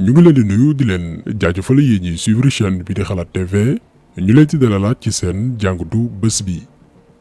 ñu ngi leen di nuyu di leen jaajëfal yéen ñi suivre chaîne bi di Xalaat TV ñu leen di dalalaat ci seen jàngatu bés bi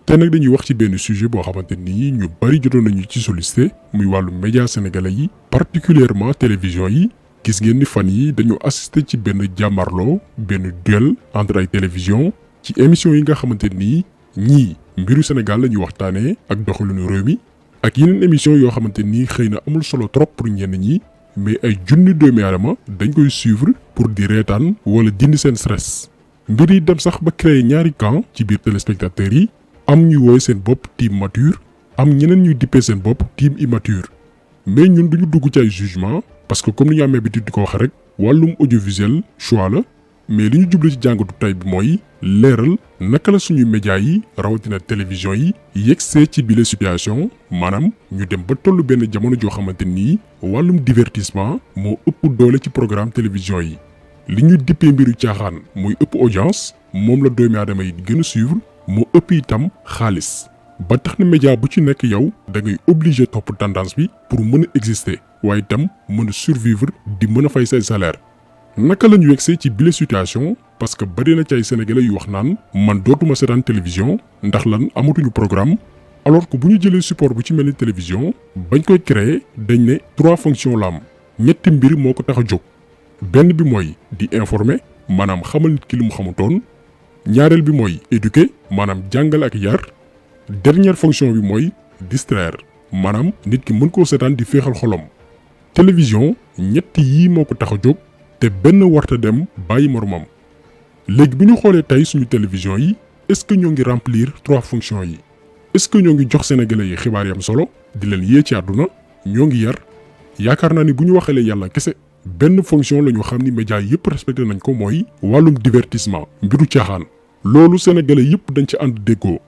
te nag dañuy wax ci benn sujet boo xamante ni ñu bari jotoon nañu ci sollicité muy wàllu média sénégalais yi particulièrement télévision yi gis ngeen ni fan yi dañu assisté ci benn jàmmarloo benn duel entre ay télévision ci émission yi nga xamante ni ñii mbiru Sénégal la ñuy waxtaanee ak doxalinu réew mi ak yeneen émission yoo xamante ni xëy na amul solo trop pour ñenn ñi mais ay junni doomi aadama dañ koy suivre pour di reetaan wala dindi seen stress mbir yi dem sax ba créer ñaari camp ci biir téléspectateurs yi am ñuy woowe seen bopp team mature am ñeneen ñuy dippee seen bopp team immature mais ñun duñu dugg ci ay jugement parce que comme ni ñu amee habitude di ko wax rek wàllum audiovisuel choix la mais li ñu jublu ci jàngatu tay bi mooy leeral naka la suñuy médias yi rawatina télévision yi yegsee ci bile situation maanaam ñu dem ba tollu benn jamono joo xamante ni wàllum divertissement moo ëpp doole ci programme télévision yi li ñuy dippee mbiru caaxaan muy ëpp audience moom la doomi aadama yi di gën a suivre moo ëpp itam xaalis ba tax na média bu ci nekk yow da ngay obligé topp tendance bi pour mën a exister waaye itam mën a survivre di mën a fay say salaire naka la ñu yegsee ci bile situation parce que bari na ci ay sénégalais yu wax naan man dootuma seetaan télévision ndax lan amatuñu programme alors que bu ñu jëlee support bu ci mel ni télévision bañ koy créer dañ ne 3 fonctions la am ñetti mbir moo ko tax a jóg benn bi mooy di informer maanaam xamal nit ki li mu xamutoon ñaareel bi mooy éduquer maanaam jàngale ak yar dernière fonction bi mooy distraire maanaam nit ki mën koo seetaan di féexal xolom télévision ñetti yii moo ko tax a jóg te benn warta dem bàyyi moromam léegi bi ñu xoolee tey suñu télévision yi est-ce que ñoo ngi remplir 3 fonctions yi est-ce que ñoo ngi jox sénégalais yi xibaar yam solo di leen yee ci àdduna ñoo ngi yar yaakaar naa ni bu ñu waxalee yàlla kese benn fonction la ñu xam ni média yëpp respecté nañ ko mooy wàllum divertissement mbiru caaxaan loolu sénégalais yëpp dañ ci ànd déggoo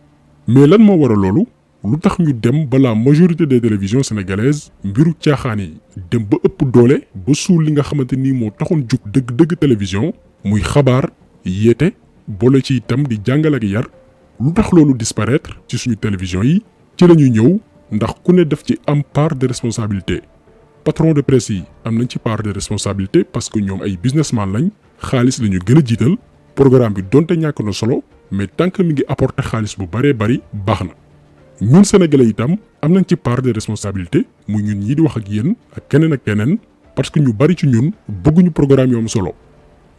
mais lan moo waral loolu lu tax ñu dem ba la majorité des télévisions sénégalaises mbiru caaxaan yi dem ba ëpp doole ba suul li nga xamante ni moo taxoon jug dëgg-dëgg télévision muy xabaar yeete boole ci itam di jàngale ak yar lu tax loolu disparaître ci suñu télévision yi ci la ñuy ñëw ndax ku ne def ci am part de responsabilité patron de presse yi am nañ ci part de responsabilité parce que ñoom ay businessman lañ xaalis la ñu gën a jiital programme bi donte ñàkk na solo mais tant que mi ngi apporter xaalis bu bëree bëri baax na ñun sénégalais itam am nañ ci part de responsabilité muy ñun ñii di wax ak yéen ak keneen parce que ñu bari ci ñun bëgguñu programme yu am solo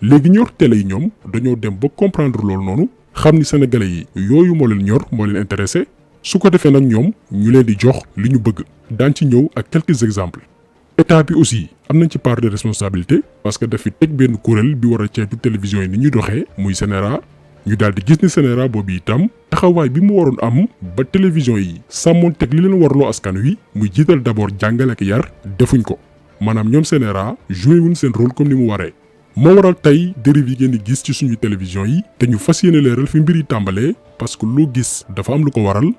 léegi ñor télé yi ñoom dañoo dem ba comprendre loolu noonu xam ni sénégalais yi yooyu moo leen ñor moo leen intéressé su ko defee nag ñoom ñu leen di jox li ñu bëgg daan ci ñëw ak quelques exemples état bi aussi am nañ ci part de responsabilité parce que dafi teg benn kuréel bi war a ceetu télévision yi ni ñuy doxee muy CNRA ñu daal di gis ni CNRA boobu itam taxawaay bi mu waroon am ba télévision yi sàmmoon teg li leen warloo askan wi muy jiital d'abord jàngale ak yar defuñ ko maanaam ñoom CNRA joué wuñ seen rôle comme ni mu waree moo waral tey dérive yi ngeen di gis ci suñu télévision yi te ñu fas yéene leeral fi mbir yi tàmbalee parce que loo gis dafa am lu ko waral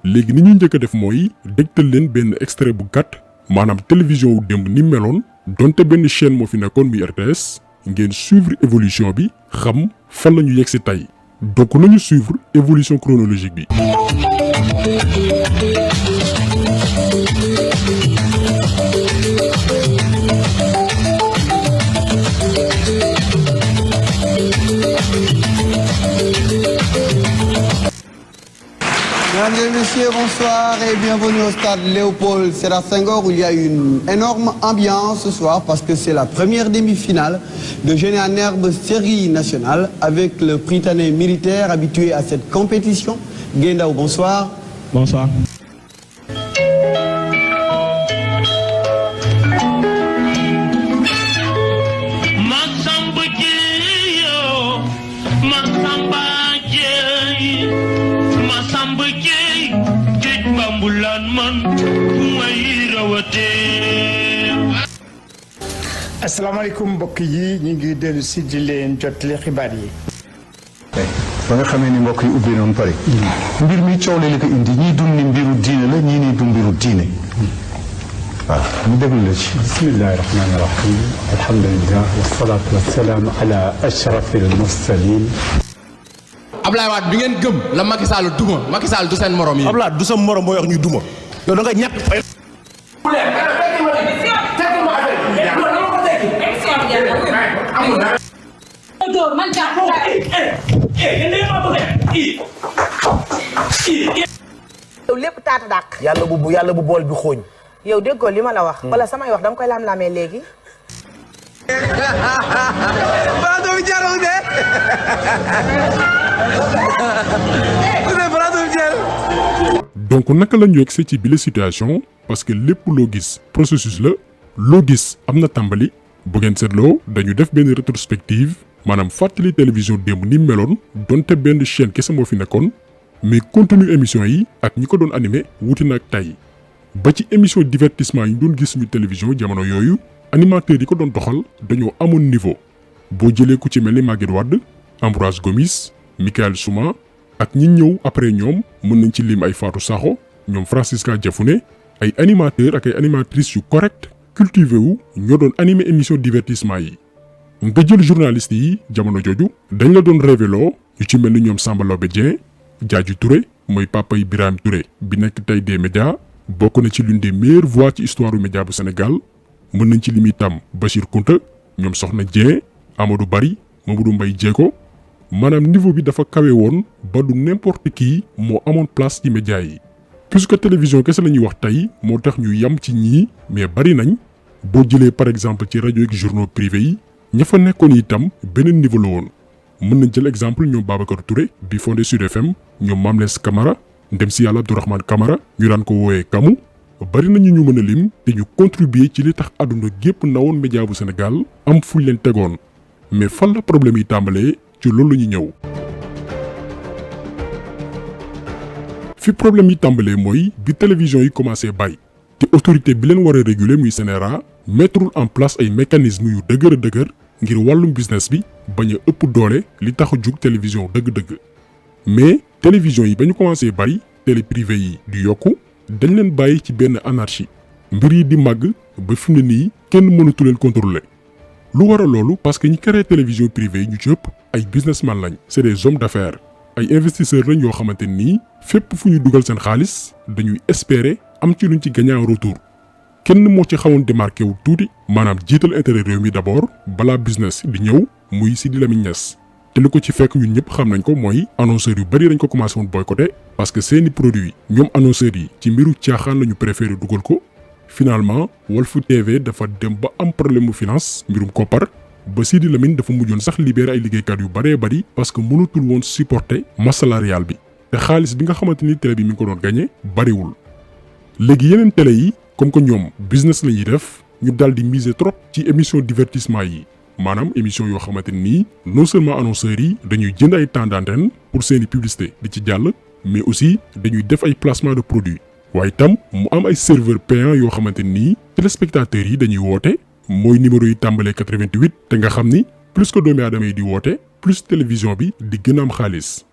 léegi ni ñu njëkk a def mooy dégtal leen benn extrait bu gàtt maanaam télévision wu démb ni meloon donte benn chaîne moo fi nekkoon muy RTS ngeen suivre évolution bi xam fan la ñu yegg si tey donc nañu suivre évolution chronologique bi. Mesdames et messieurs, bonsoir et bienvenue au stade Léopold Sédar Senghor où il y a une énorme ambiance ce soir parce que c'est la première demi-finale de Génie en herbe série nationale avec le Prytanée militaire habitué à cette compétition. Guendao, bonsoir. Bonsoir. asalaamaaleykum mbokk yi ñu ngi dellu si di leen jottali xibaar yi. ba nga xamee ni mbokk yi ubbi noonu pare. mbir mi coow li ko indi ñii dund ni mbiru diine la ñii ni du mbiru diine. waaw ñu déglu la ci. bismillahi rahmaani rahim alhamdulilah wasalaatu wasalaamu ala ashrafil mursalin. Ablaye Wade bi ngeen gëm la Macky Sall duma Macky Sall du seen morom yi. Ablaye du sa morom booy wax ñu duma. yow da nga ñàkk fay. yow lépp taata dàq. yàlla bu bool bi xooñ. yow déggoo li ma la wax. wala samay wax dama koy lam-lamee léegi. donc naka la ñu yegsee ci bile situation parce que lépp loo gis processus la loo gis am na tàmbali bu ngeen seetloo dañu def benn rétrospective maanaam fàttali télévision démb ni meloon donte benn chaîne kese moo fi nekkoon mais contenu émission yi ak ñi ko doon animé wuti na ak tey ba ci émission divertissement yi ñu doon gis suñu télévision jamono yooyu animateurs yi ko doon doxal dañoo amoon niveau boo jëlee ku ci mel ni Maguette Wade Ambroise Gomis Michael Souma ak ñi ñëw après ñoom mën nañ ci lim ay Fatou Sakho ñoom Francisca Diafouné ay animateurs ak ay animatrices yu correct cultivé wu ñoo doon animé émission divertissement yi nga jël journalistes yi jamono jooju dañ la doon révélo yu ci mel ni ñoom Samba Lobé Dieng Diadji Touré mooy papa yi Birame Touré bi nekk tey des médias bokk na ci l'une des meilleures voix ci histoire du média bu Sénégal mën nañ ci lim itam Bachir Kounta ñoom Soxna Dieng Amadou Bari Mamadou Mbaye Diéko maanaam niveau bi dafa kawe woon ba du n'importe qui moo amoon place ci média yi puisque télévision kese la ñuy wax tey moo tax ñu yam ci ñii mais bari nañ boo jëlee par exemple ci rajo ak journaux privés yi ña fa nekkoon itam beneen niveau la woon mën nañ jël exemple ñoom Babacar Touré bi fondé Sud FM ñoom Mamles Camara ndem si yàlla Abdourahmane Camara ñu daan ko woowee Kamu bari nañu ñu mën a lim te ñu contribuer ci li tax àdduna gépp nawoon média bu Sénégal am fuñ leen tegoon mais fan la problème yi tàmbalee ci loolu la ñu ñëw. fi problème yi tàmbalee mooy bi télévision yi commencé bàyyi te autorité bi leen war a réguler muy CNRA mettrul en place ay mécanismes yu dëgër a dëgër ngir wàllum business bi bañ a ëpp doole li tax a jug télévision dëgg-dëgg mais télévision yi ba ñu commencé bari télé privé yi di yokku dañ leen bàyyi ci benn anarchie mbir yi di màgg ba fi mu ne nii kenn mënatu leen contrôler lu waral loolu parce que ñi créé télévision privée yi ñu ci ëpp ay businessman lañ c'est des hommes d'affaires ay investisseurs lañ yoo xamante nii fépp fu ñu dugal seen xaalis dañuy espérer am ci luñ ci gagné en retour kenn moo ci xawoon démarqué wu tuuti maanaam jiital intérêt réew mi d'abord balaa business di ñëw muy Sidi Lamine Niass te lu ko ci fekk ñun ñëpp xam nañ ko mooy annonceurs yu bari dañ ko commencé woon boycotter parce que seeni produits ñoom annonceurs yi ci mbiru caaxaan la ñu préféré dugal ko finalement Walf TV dafa dem ba am problème mu finance mbirum koppar ba Sidi Lamine dafa mujjoon sax libéré ay liggéeykat yu baree bari parce que mënatul woon supporter masse salariale bi te xaalis bi nga xamante ni télé bi mi ngi ko doon gagné bariwul léegi yeneen télé yi comme que ñoom business la ñuy def ñu daal di miser trop ci émission divertissement yi maanaam émission yoo xamante ni non seulement annonceurs yi dañuy jënd ay temps d'antenne pour seeni publicité di ci jàll mais aussi dañuy def ay placement de produits waaye tam mu am ay serveurs payants yoo xamante ni téléspectateurs yi dañuy woote mooy numéro yi tàmbalee 88 te nga xam ni plus que doomi aadama yi di woote plus télévision bi di gën a am xaalis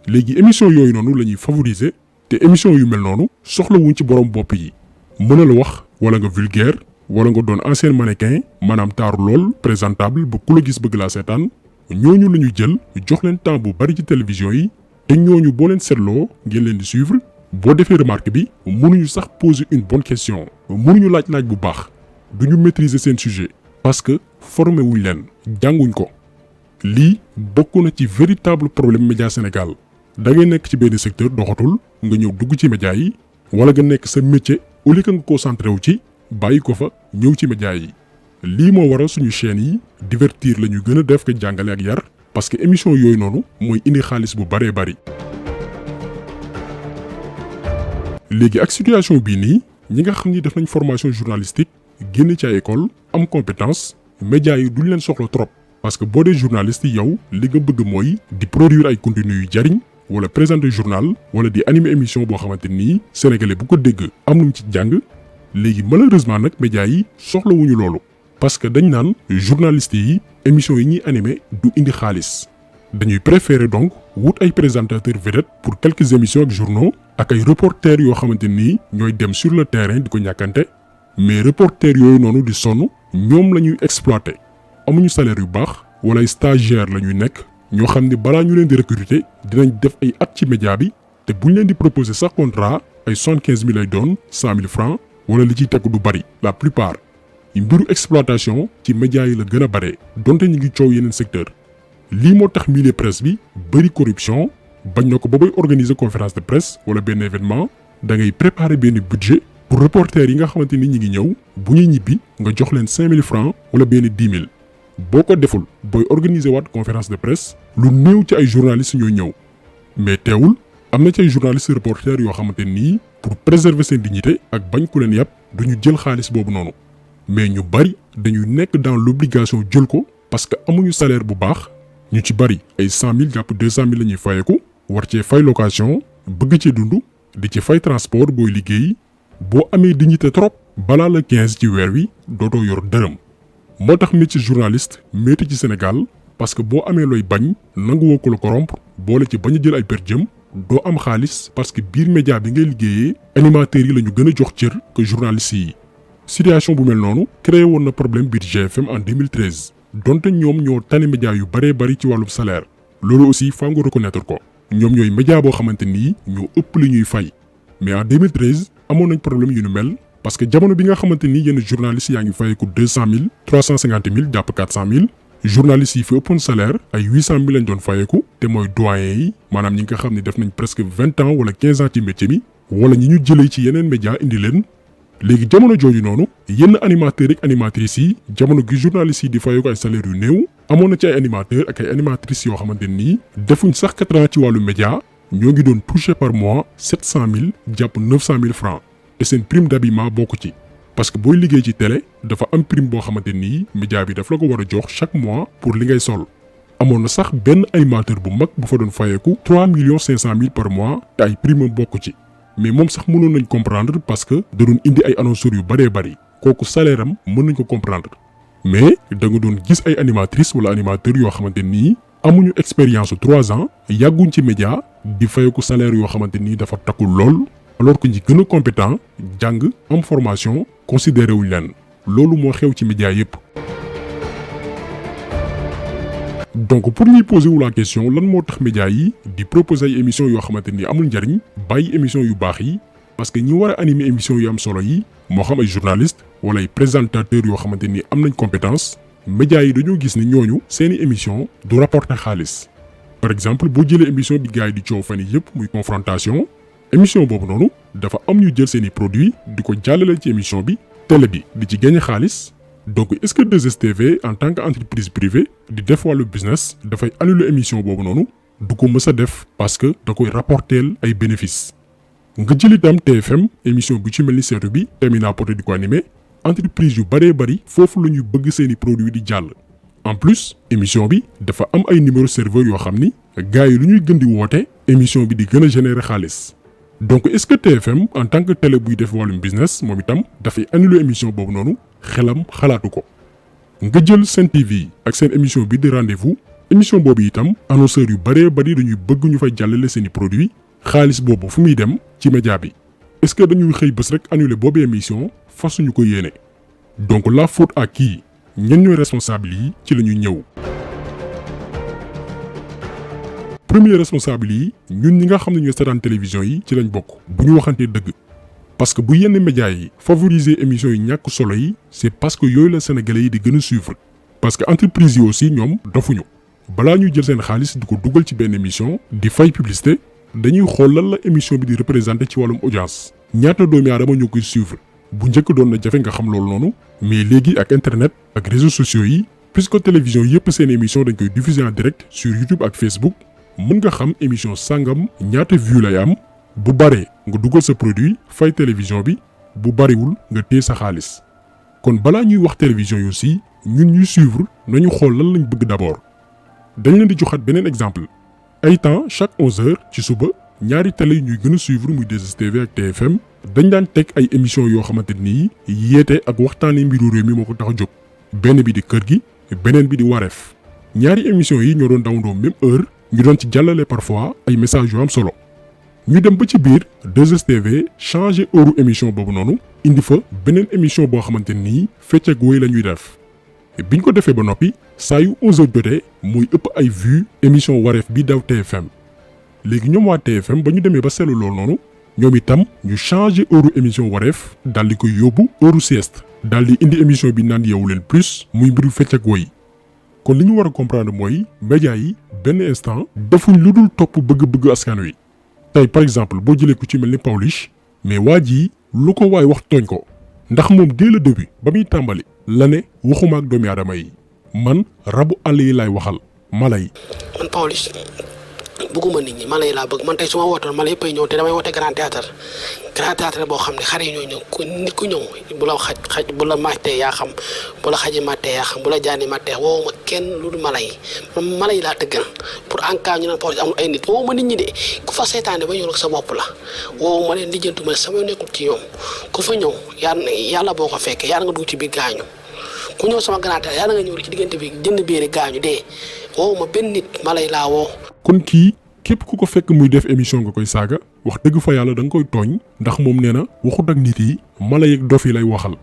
léegi émission yooyu noonu la ñuy favoriser te émission yu mel noonu soxlawuñ ci borom bopp yi mën a la wax wala nga vulgaire wala nga doon ancien mannequin maanaam taaru lool présentable ba ku la gis bëgg laa seetaan ñooñu la ñu jël jox leen temps bu bari ci télévision yi te ñooñu boo leen seetloo ngeen leen di suivre boo defee remarque bi mënuñu sax poser une bonne question mënuñu laaj bu baax duñu maîtriser seen sujet parce que formé wuñ leen jànguñ ko lii bokk na ci véritable problème média Sénégal da ngay nekk ci benn secteur doxatul nga ñëw dugg ci média yi wala nga nekk sa métier au lieu que nga concentré wu ci bàyyi ko fa ñëw ci média yi lii moo waral suñu chaîne yi divertir la ñu gën a def ko jàngale ak yar parce que émission yooyu noonu mooy indi xaalis bu baree bari. léegi ak situation bii nii ñi nga xam ni def nañ formation journalistique génn ci ay école am compétence médias yi duñ leen soxla trop parce que boo dee journaliste yow li nga bëgg mooy di produire ay contenu yu jariñ wala présenter journal wala di animer émission boo xamante nii sénégalais bu ko dégg am nañ ci jàng léegi malheureusement nag médias yi soxlawuñu loolu parce que dañ naan journalistes yi émission yi ñuy animer du indi xaalis dañuy préférer donc wut ay présentateurs vedettes pour quelques émissions ak journaux ak ay reporters yoo xamante nii ñooy dem sur le terrain di ko ñàkkante mais reporters yooyu noonu di sonn ñoom la ñuy exploiter amuñu salaire yu baax wala ay stagiaires la ñuy nekk ñoo xam ne balaa ñu leen di recruter dinañ def ay at ci média bi te buñ leen di proposer sax contrat ay 75 000 lay doon 100 000 francs wala li ciy tegu du bari la plupart mbiru exploitation ci média yi la gën a bare donte ñu ngi coow yeneen secteur lii moo tax milieu presse bi bëri corruption bañ na ko ba bay organiser conférence de presse wala benn événement da ngay préparer benn budget pour reporter yi nga xamante ni ñi ngi ñëw bu ñuy ñibbi nga jox leen 5000 francs wala benn 10 000 boo ko deful booy organiser waat conférence de presse lu néew ci ay journalistes ñooy ñëw mais teewul am na ci ay journalistes reporters yoo xamante nii pour préserver seen dignité ak bañ ku leen yàpp duñu jël xaalis boobu noonu mais ñu bari dañuy nekk dans l'obligation jël ko parce que amuñu salaire bu baax ñu ci bari ay 100 000 jàpp 200 000 la ñuy fayeku war cee fay location bëgg ci dund di ci fay transport booy liggéey boo amee dignité trop balaa la 15 ci weer wi dootoo yor dërëm moo tax métier journaliste métti ci Sénégal parce que boo amee looy bañ nanguwoo ko la corrompre boole ci bañ a jël ay per jëm doo am xaalis parce que biir média bi ngay liggéeyee animateurs yi la ñu gën a jox cër que journalistes yi. situation bu mel noonu créé woon na problème biir GFM en 2013 donte ñoom ñoo tane média yu baree bari ci wàllum salaire loolu aussi faa nga reconnaître ko ñoom ñooy média boo xamante ni ñoo ëpp li ñuy fay mais en 2013 amoon nañ problème yu nu mel parce que jamono bi nga xamante ni yenn journalistes yaa ngi fayeku 200 000 350 000 jàpp 400 000 journalistes yi fi ëppoon salaire ay 800 000 lañ doon fayeku te mooy doyen yi maanaam ñi nga xam ne def nañ presque 20 ans wala 15 ans ci métier mi wala ñi ñu jëlee ci yeneen média indi leen léegi jamono jooju noonu yenn animateurs ak animatrices yi jamono gi journalistes yi di fayeku ay salaire yu néew amoon na ci ay animateurs ak ay animatrices yoo xamante nii defuñ sax 4 ans ci wàllu média ñoo ngi doon toucher par mois 700 000 jàpp 900 000 francs te seen prime d'habillement bokk ci parce que booy liggéey ci télé dafa am prime boo xamante nii média bi daf la ko war a jox chaque mois pour li ngay sol amoon na sax benn animateur bu mag bu fa doon fayeeku 3 500 000 par mois te ay prime am bokk ci mais moom sax mënoon nañ comprendre parce que da doon indi ay annonceurs yu bëree bëri kooku salaire am mën nañ ko comprendre mais da nga doon gis ay animatrices wala animateurs yoo xamante nii amuñu expérience 3 ans yàgguñ ci média di fayeeku salaire yoo xamante nii dafa takkul lool alors que ñi gën a compétent jàng am formation considéré wuñ leen loolu moo xew ci média yépp donc pour ñuy poser wu la question lan moo tax média yi di proposer ay émissions yoo xamante ni amul njariñ bàyyi émissions yu baax yi parce que ñi war a animer émissions yu am solo yi moo xam ay journalistes wala ay présentateurs yoo xamante ni am nañ compétence média yi dañoo gis ni ñooñu seeni émission du rapporter xaalis par exemple boo jëlee émission bi gars yi di coow fan yi yépp muy confrontation émission boobu noonu dafa am ñu jël seeni produits di ko jàllale ci émission bi télé bi di ci gagner xaalis donc est-ce que 2STV en tant que entreprise privée di def wàllu business dafay annuler émission boobu noonu du ko mës a def parce que da koy rapporteel ay bénéfices nga jël itam TFM émission bu ci mel ni seetu bi Termina Poté di ko animé entreprise yu bëree bëri foofu la ñu bëgg seeni produits di jàll en plus émission bi dafa am ay numéro serveur yoo xam ni gars yi lu ñuy gën di woote émission bi di gën a générer xaalis donc est-ce que TFM en tant que télé buy def wàllum business moom itam dafay annuler émission boobu noonu xelam xalaatu ko nga jël Sen TV ak seen émission bi di rendez-vous émission boobu itam annonceurs yu bëree bëri dañuy bëgg ñu fay jàllale seeni produits xaalis boobu fu muy dem ci média bi est-ce que dañuy xëy bés rek annuler boobu émission fasuñu ko yéene donc la faute à qui ñen ñooy responsable yi ci la ñuy ñëw. premier responsable yi ñun ñi nga xam ne ñooy seetaan télévision yi ci lañ bokk bu ñu waxantee dëgg parce que bu yenn médias yi favoriser émissions yi ñàkk solo yi c'est parce que yooyu la sénégalais yi di gën a suivre parce que entreprise yi aussi ñoom dofuñu balaa ñuy jël seen xaalis di ko dugal ci benn émission di fay publicité dañuy xool lan la émission bi di représenter ci wàllum audience ñaata doomi aadama ñoo koy suivre bu njëkk doon na jafe nga xam loolu noonu mais léegi ak internet ak réseaux sociaux yi puisque télévision yépp seen émission dañ koy diffuser en direct sur YouTube ak Facebook mën nga xam émission sangam ñaata vue lay am bu baree nga dugal sa produit fay télévision bi bu bariwul nga téye sa xaalis kon balaa ñuy wax télévision yi aussi ñun ñuy suivre nañu xool lan lañ bëgg d'abord dañ leen di joxaat beneen exemple ay temps chaque 11h ci suba ñaari télé yi ñuy gën a suivre muy 2STV ak TFM dañ daan teg ay émissions yoo xamante ni yeete ak waxtaanee mbiru réew mi moo ko tax a jóg benn bi di kër gi beneen bi di wareef ñaari émissions yi ñoo doon dawandoo même heure ñu doon ci jàllale parfois ay messages yu am solo ñu dem ba ci biir 2STV changé heure émission boobu noonu indi fa beneen émission boo xamante ni fecc ak woy la ñuy def biñ ko defee ba noppi saa yu 11h jotee muy ëpp ay vues émission wareef bi daw TFM léegi ñoom waa TFM ba ñu demee ba seetlu loolu noonu ñoom itam ñu changé heure émission wareef daal di koy yóbbu heure sieste daal di indi émission bi naan Yeewu Leen Plus muy mbiru fecc ak woy kon li ñu war a comprendre mooy média yi benn instant defuñ lu dul topp bëgg-bëgg askan wi tey par exemple boo jëlee ku ci mel ni Pawlish mais waa ji lu ko waay wax tooñ ko ndax moom dès le début ba muy tàmbali la ne waxuma ak doomi aadama yi man rabu àll yi laay waxal mala yi. man Pawlish bëgguma nit ñi mala yi laa bëgg man tey su ma wootoon mala yëpp ay ñëw te damay woote grand théâtre boo xam ne xar yi ñooy ñëw ku nit ku ñëw bu la xaj bu la màttee yaa xam bu la xaji màttee yaa xam bu la jaani màttee woowuma kenn lu dul mala yi man mala yi laa tëggal pour en cas ñu naan Pawlish amul ay nit woowuma nit ñi de ku fa seetaane ba ñëw nag sa bopp la woowuma leen lijjantuma sama nekkul ci ñoom ku fa ñëw yàlla boo ko fekkee yàlla nga dugg ci biir gaañu ku ñëw sama grand théâtre yàlla nga ñëw ci diggante bi jënd biiri gaañu dee woowuma benn nit mala yi laa woo. kon kii képp ku ko fekk muy def émission nga koy saaga wax dëgg fa yàlla da nga koy tooñ ndax moom nee na waxut ak nit yi mala yeeg dof yi lay waxal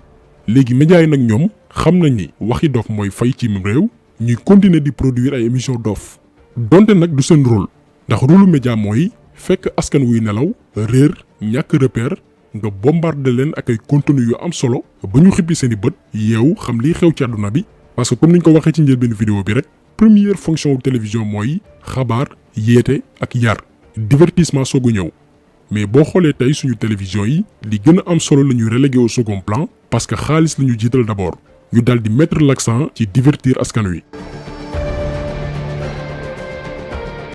léegi média yi nag ñoom xam nañ ni waxi dof mooy fay ci réew ñuy continuer di produire ay émission dof donte nag du seen rôle ndax rôlu média mooy fekk askan wuy nelaw réer ñàkk repère nga bombarder leen ak ay contenu yu am solo ba ñu xippi seen i bët yeewu xam liy xew ci àdduna bi parce que comme niñ ko waxee ci njëlbéenu vidéo bi rek première fonction wu télévision mooy xabaar yéete ak yar divertissement soog a ñëw mais boo xoolee tey suñu télévision yi li gën a am solo la ñuy relégué au second plan parce que xaalis la ñu jiital d'abord ñu daal di mettre l'accent ci divertir askan wi.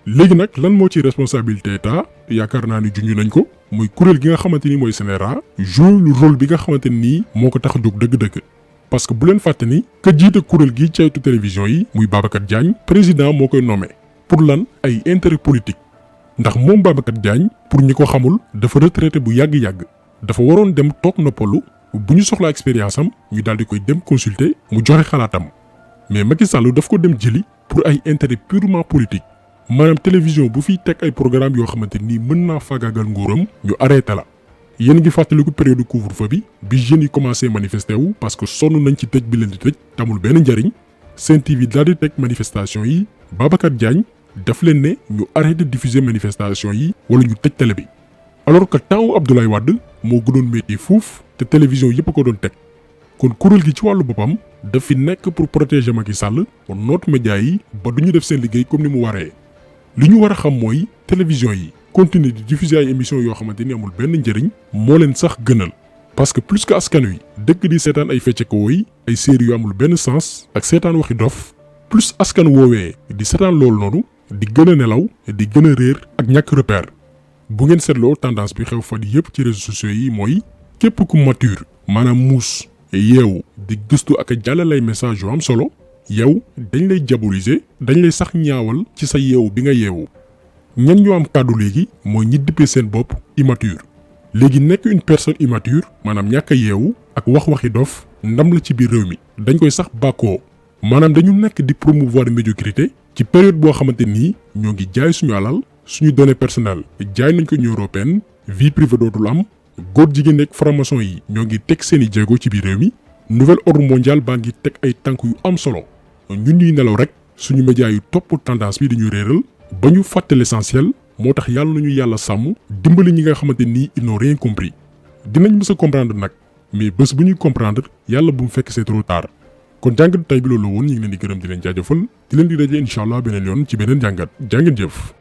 léegi nag lan moo ci responsabilité état yaakaar naa ni junj nañ ko muy kuréel gi nga xamante ni mooy CNRA joué lu rôle bi nga xamante ni moo ko tax a jóg dëgg-dëgg. parce que bu leen fàtte ni ka jiite kuréel gi caytu télévision yi muy Babacar Diagne président moo koy nommé pour lan ay intérêt politique ndax moom Babacar Diagne pour ñi ko xamul dafa retraité bu yàgg-yàgg dafa waroon dem toog noppalu bu ñu soxla expérience am ñu daal di koy dem consulter mu joxe xalaatam mais Macky Sall daf ko dem jëli pour ay intérêt purement politique maanaam télévision bu fiy teg ay programme yoo xamante ni mën naa faagaagal nguuram ñu arrêté la. yéen ngi fàttaliku période couvre-feu bi jeunes yi commencé manifester wu parce que sonn nañ ci tëj bi leen di tëj tamul benn njariñ Sen TV daal di teg manifestation yi Babacar Diagne daf leen ne ñu arrêté diffuser manifestation yi wala ñu tëj télé bi alors que temps Abdoulaye Wade moo gënoon métti fuuf te télévision yëpp ko doon teg kon kuréel gi ci wàllu boppam daf fi nekk pour protéger Macky Sall kon noot média yi ba du ñu def seen liggéey comme ni mu waree li ñu war a xam mooy télévision yi continuer di diffuser ay émissions yoo xamante ni amul benn njëriñ moo leen sax gënal parce que plus que askan wi dëkk di seetaan ay fecce ko woy ay séries yu amul benn sens ak seetaan waxi dof plus askan woowee di seetaan loolu noonu di gën a nelaw di gën a réer ak ñàkk repère bu ngeen seetloo tendance bi xew fan yëpp ci réseaux sociaux yi mooy képp ku mature maanaam muus yeewu di gëstu ak a jàllalay message yu am solo yow dañ lay diaboliser dañ lay sax ñaawal ci sa yeewu bi nga yeewu ñan ñoo am kàddu léegi mooy ñi dippee seen bopp immature léegi nekk une personne immature maanaam ñàkk a yeewu ak waxi dof ndam la ci biir réew mi dañ koy sax bàkkoo maanaam dañu nekk di promouvoir médiocrité ci période boo xamante nii ñoo ngi jaay suñu alal suñu données personnelles jaay nañ ko Union européenne vie privée dootul am góor jigéen ak franc-maçon yi ñoo ngi teg seeni jéego ci biir réew mi nouvel ordre mondial baa ngi teg ay tànk yu am solo ñun ñuy nelaw rek suñu média yu topp tendance bi dañuy réeral ba ñu fàtte l'essentiel moo tax yàlla nañu yàlla sàmm dimbali ñi nga xamante nii ils n'ont rien compris dinañ mës a comprendre nag mais bés bu ñuy comprendre yàlla bu mu fekk c'est trop tard kon jàngat tay bi loolu woon ñu ngi leen di gërëm di leen jaajëfal di leen di daje incha allah beneen yoon ci beneen jàngat jàngeen jëf